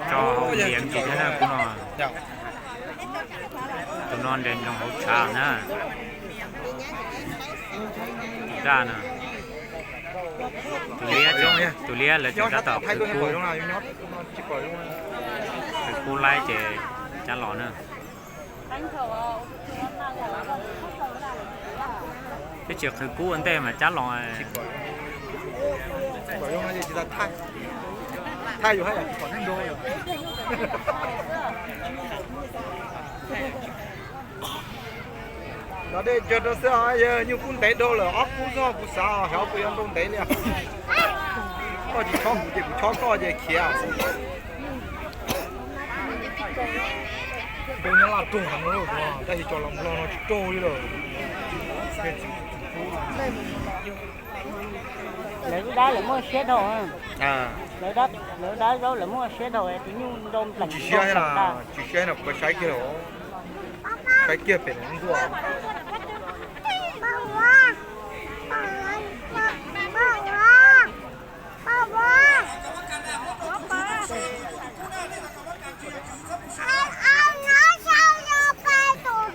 Tso hauv ntiav ntsis thiab na, kuv no. Tus no nres nroog hauv tshav na. Tus daj no. Tus liab, tus liab lawv tseem tab tom qhwv kub. Qhwv kub laib ces cab los na. Twb tsis qhwv kub ua ntej mas cab los. Los dej tsawg rau xwb os, yawg nyuj kub ntev dhau lawm, ob kub xwb kuv xav os, xyov puas yuav nrau ntev li. Koj tsis chob kuv ces kuv chob koj ces khiav xwb. Nyob laj ruag heev lauj, tab sis cov los nplog no tsis raug li lawm. Lawv lub dab lawv muaj siab dhau. Lawv lub dab zaub lawv muaj siab dhau, tus nyuj nrau nplees tsis siab, tsis siab no kuv saib kiag, saib kiag pem ntxuaj.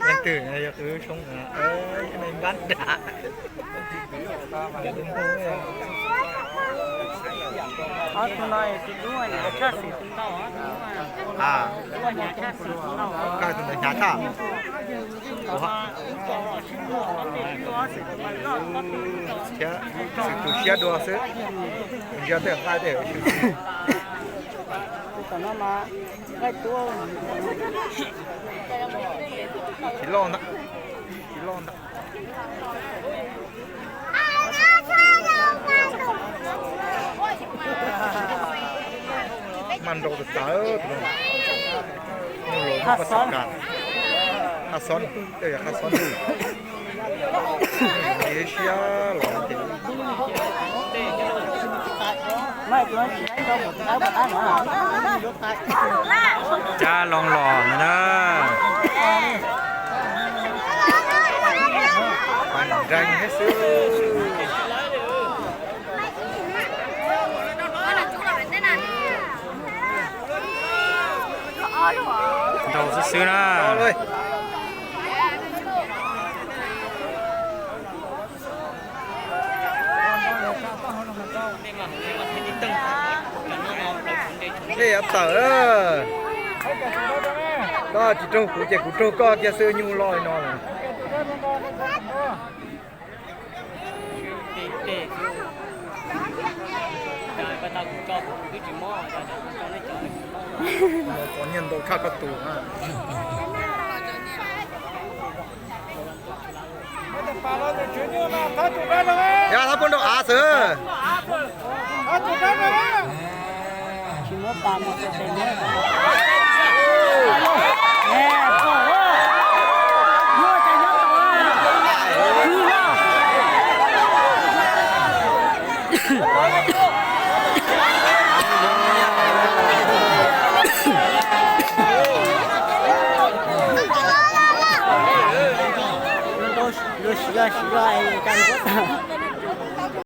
Leej twg yog qwv soob, npab dam. Ob tug no tsis dub, nyav tshaj xim tus ntau. Tus ntawd nyav tshaj. Xwm tus siab dua xwb. Ntsia tej nqaij tej. Tsis loj ntag, tsis loj ntag. Maj nrau tas tas tus no. Nyuj laus muaj koj xav kas. Qab xob, tej yog qab xob ntuj. Siab los ces cab loo los no na. Nreeg thiab xwb. Nrau xwb xwb na. Ej, tawm. Koj tsis raug kuv ces kuv raug koj kiag xwb, nyuj loj li no lawm. Qhov nyiaj ntau tshaj koj tus. Yog thab pub nrau av xwb. Yuav siv, siv, siv,